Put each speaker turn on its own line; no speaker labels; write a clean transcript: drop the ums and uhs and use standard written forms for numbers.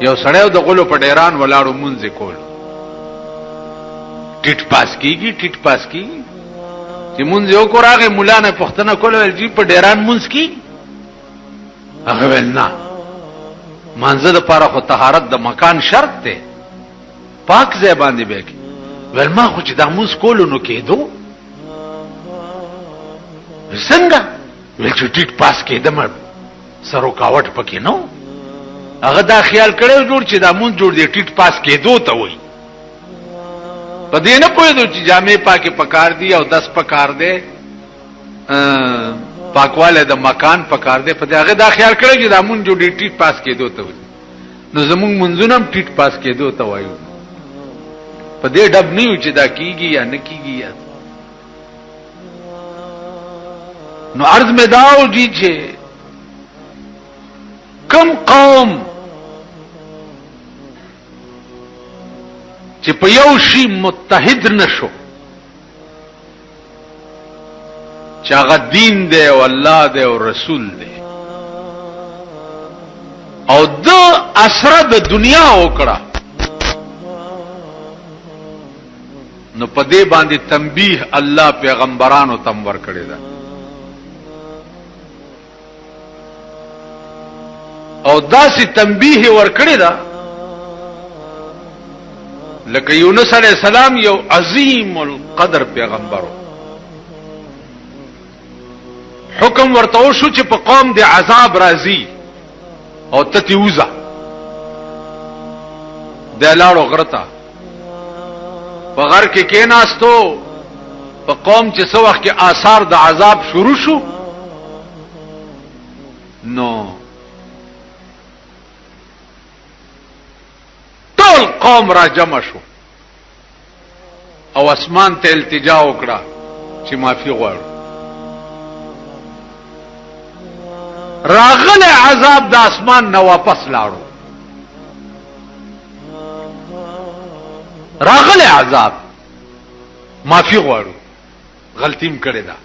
یو سړی د غلو په ډیران ولاړو مونځ کول، ټیټ پاس کیږي، ټیټ پاس کیږي. چې مونځ یو کو راغی، مولا نه پوښتنه کوله، ویل چې په ډیران مونځ کی؟ هغه ویل نه، مانځه د پاره خو طهارت د مکان شرط دی، پاک ځای باندې به کی. ویل ما خو چې دا مونځ کولو نو کېدو څنګه؟ ویل چې ټیټ پاس کېدم، سروکاوټ پکې نه. هغه دا خیال کړی جوړ چې دا مونږ جوړ دی ټیټ پاس کېدو ته وایي، په دې نه پوهېدو چې جامې پاکې پکار دي او دس پکار دی، پاکوالی د مکان پکار دی. په دې هغه دا خیال کړی چې دا مونږ جوړ دی ټیټ پاس کېدو ته وایي، نو زمونږ منځونه هم ټیټ پاس کېدو ته وایو. په دې ډب نه یو چې دا کیږي یا نه کیږي. یا نو عرض مې داو جی چې کم قوم چې په یو شي متحد نشو، چې هغه دین دی او الله دی او رسول دی، او د اسره د دنیا وکړه، نو په دې باندې تنبیه الله پیغمبرانو تم ور کړی ده، او داسې تنبیه ور کړی ده لکه یونس علیہ السلام یو عظیم القدر پیغمبرو، حکم ورته وشو چې په قوم د عذاب راځي او ته ترې وځه. دی لاړو غره ته، په غر کې کېناستو. په قوم چې څه وخت کې آثار د عذاب شروع شو، نو ټول قوم را جمع شو او اسمان ته التجا وکړه چې معافي غواړو، راغله عذاب د اسمان نه واپس لاړو، راغله عذاب، معافي غواړو، غلطیم کړی ده.